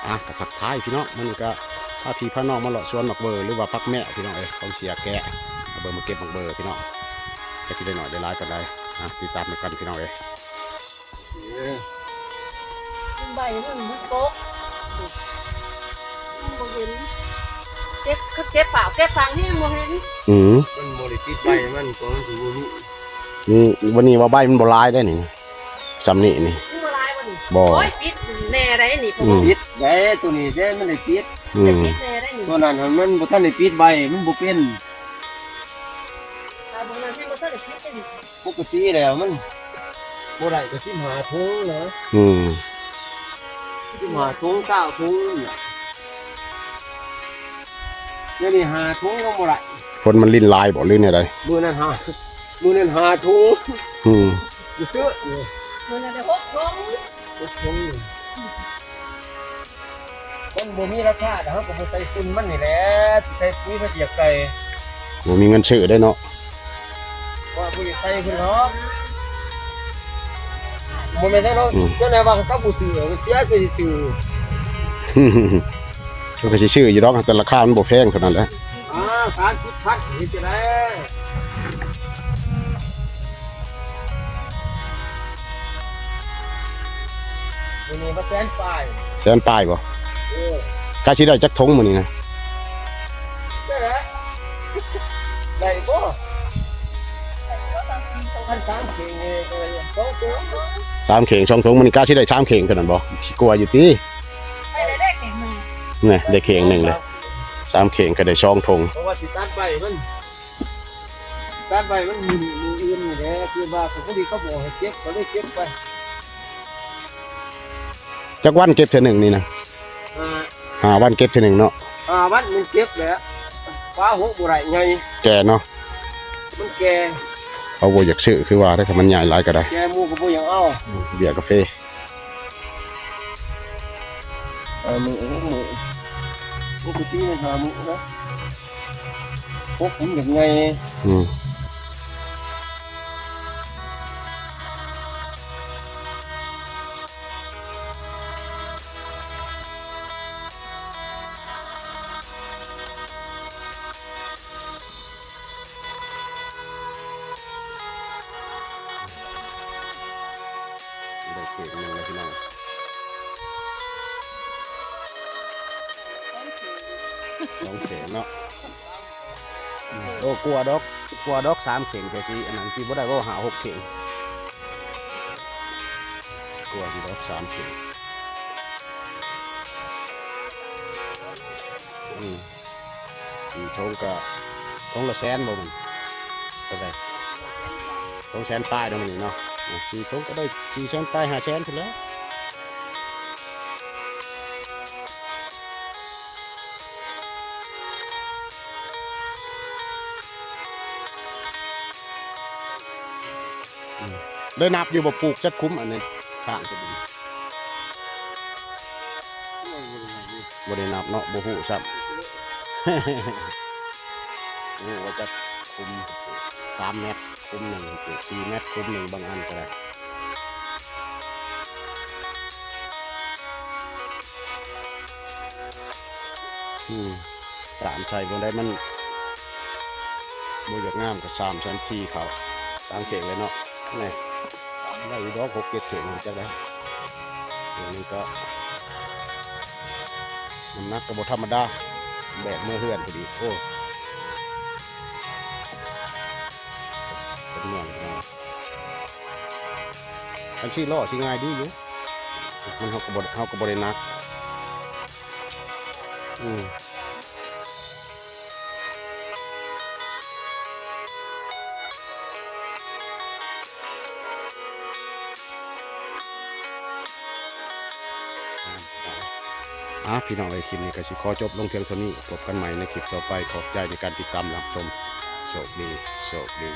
ອ່ະ ກໍທັກທາຍພີ່ນ້ອງ ມື້ນີ້ກໍພາພີ່ພານ້ອງມາເລາະສວນໝາກເບີ ຫຼືວ່າຝັກແມວພີ່ນ້ອງເອີຍ ຂອງເສຍແກະ ມາເບິ່ງມາເກັບໝາກເບີພີ່ນ້ອງ ຈັກຊິໄດ້ໜ້ອຍໄດ້ຫຼາຍປານໃດ ອ່ະ ຕິດຕາມນຳກັນພີ່ນ້ອງເອີຍ. ເອີ ໃບມັນ ມັນຕົກ ມັນບໍ່ເຫັນ ເກັບ ເກັບຝາກເກັບຝັງແຮງບໍ່ເຫັນ ອື ມັນບໍ່ໄດ້ຕິດໃບ ມັນກໍມັນຊິບໍ່ມີ ນີ້ ວັນນີ້ວ່າໃບມັນບໍ່ຫຼາຍໄດ໋ນີ້ ຊ່ຳນີ້ນີ້ ມັນບໍ່ຫຼາຍບໍ່ນີ້ ບໍ່ ໂອ້ຍ ປິດແນ່ໄດ໋ນີ້ ອື ປິດໄດ໋ ໂຕນີ້ເດ້ມັນໄດ້ປິດ ອື ປິດແນ່ໄດ໋ນີ້ ໂຕນັ້ນຫັ້ນມັນບໍ່ທັນໄດ້ປິດໃບ ມັນບໍ່ເປັນ ຖ້າບໍ່ນັ້ນມັນບໍ່ທັນໄດ້ປິດໄດ໋ນີ້ ປົກກະຕິແລ້ວມັນບໍ່ໄດ້ກໍສິບຫ້າຖົງນະ ອື ສິບຫ້າຖົງ ຊາວຖົງນະ ດຽວນີ້ຫ້າຖົງກໍບໍ່ໄດ້ ຝົນມັນລິນຫຼາຍບໍ່ ຫຼືແນວໃດ ມື້ນັ້ນຫ້າ ມື້ນັ້ນຫ້າຖົງ ອື ຊື້ ມື້ນັ້ນໄດ້ຫົກຖົງ ຫົກຖົງ ມັນບໍ່ມີລາຄາ ເຮົາກໍບໍ່ໃສ່ຝຸ່ນມັນນີ້ແຫຼະ ຊິໃສ່ປຸ໋ຍມັນຊິຢາກໃສ່ ບໍ່ມີເງິນຊື້ໄດ້ເນາະ ວ່າບໍ່ຢາກໃສ່ເພິ່ນດອກ ບໍ່ແມ່ນຊັ້ນເນາະ ອື ເຈົ້ານາຍວ່າເຂົາບໍ່ຊື້ ເສຍຄືຊິຊື້ ເຂົາກໍຊິຊື້ຢູ່ດອກ ແຕ່ລາຄາມັນບໍ່ແພງເທົ່ານັ້ນແຫຼະ ອ້າວ ສາມສິບພັນ ເຮັດຈັ່ງໃດ ມື້ນີ້ມາແສນປາຍ ແສນປາຍບໍ່ ເອີ ກະຊິໄດ້ຈັກຖົງມື້ນີ້ນະ ໄດ້ບໍ່ ຄັນສາມເຂ່ງນີ້ກໍໄດ້ສອງຖົງ ສາມເຂ່ງສອງຖົງ ມື້ນີ້ກະຊິໄດ້ສາມເຂ່ງເທົ່ານັ້ນບໍ່ ຊິກວ່າຢູ່ຕິ ໄດ້ເຂ່ງໜຶ່ງ ນີ້ ໄດ້ເຂ່ງໜຶ່ງເລີຍ ສາມເຂ່ງກໍໄດ້ສອງຖົງ ເພາະວ່າຊິຕັດໃບມັນ ຕັດໃບມັນມື້ ມື້ອື່ນນີ້ແຫຼະ ຄືວ່າເຂົາ ພໍດີເຂົາບອກໃຫ້ເກັບ ກໍເລີຍເກັບໄປ ຈັກວັນເກັບເທື່ອໜຶ່ງນີ້ນະ ຫ້າ ຫ້າວັນເກັບເທື່ອໜຶ່ງເນາະ ຫ້າວັນມັນເກັບແຫຼະ ປາຫົກບໍ່ໄດ້ໃຫຍ່ ແກ່ເນາະ ມັນແກ່ ເຂົາບໍ່ຢາກຊື້ ຄືວ່າໄດ໋ ຄັນມັນໃຫຍ່ຫຼາຍກໍໄດ້ ແກ່ໝູ່ກໍບໍ່ຢາກເອົາ ອື ເບຍກາເຟ ຫ້າມື້ ຫົກມື້ ປົກກະຕິມັນຫ້າມື້ນະ ປົກມັນຢາກໃຫຍ່ ອື ໄດ້ເຂ່ງໜຶ່ງແລ້ວພີ່ນ້ອງ ສອງເຂ່ງເນາະ ໂອ້ ກວ່າດອກ ກວ່າດອກ ສາມເຂ່ງ ແຕ່ຊິອັນນັ້ນຊິບໍ່ໄດ້ບໍ່ ຫ້າຫົກເຂ່ງ ກວ່າຢູ່ດອກ ສາມເຂ່ງ ອືມ ສີ່ຖົງກະ ຖົງລະແສນບໍ່ ມັນເທົ່າໃດ ຖົງແສນປາຍເນາະ ມື້ນີ້ເນາະ ອ່າ ສີ່ຖົງກະໄດ້ສີ່ແສນປາຍ ຫ້າແສນພຸ້ນແຫຼະ ອືມ ໄດ້ນັບຢູ່ບໍ່ ປູກຈັກຄຸ້ມອັນນີ້ ຂ້າງຕົວນີ້ ບໍ່ໄດ້ນັບເນາະ ບໍ່ຮູ້ຊ້ຳ ບໍ່ຮູ້ວ່າຈັກຄຸ້ມ ສາມແມັດຄຸ້ມໜຶ່ງ ປູກສີ່ແມັດຄຸ້ມໜຶ່ງ ບາງອັນກໍໄດ້ ອືມ ສາມໃສ່ບໍ່ໄດ້ ມັນບໍ່ຢາກງາມ ກໍສາມ ສາມສີ່ເຂົ້າ ສາມເຂ່ງເລີຍເນາະ ນີ້ ໄດ້ຢູ່ດອກ ຫົກເຈັດເຂ່ງ ຈັກໄດ້ ໂຕນີ້ກໍນ້ຳໜັກກໍບໍ່ທຳມະດາ ແບກເມືອເຮືອນພໍດີ ໂອ້ ເປັນເມືອງເນາະ ຄັນສີ່ລໍ້ຊິງ່າຍດີຢູ່ ມັນ ເຮົາກໍບໍ່ ເຮົາກໍບໍ່ໄດ້ໜັກ ອືມ ອ່າ ພີ່ນ້ອງເອີຍ ຄລິບນີ້ກໍຊິຂໍຈົບລົງພຽງເທົ່ານີ້ ພົບກັນໃໝ່ໃນຄລິບຕໍ່ໄປ ຂອບໃຈໃນການຕິດຕາມຮັບຊົມ ໂຊກດີ ໂຊກດີ.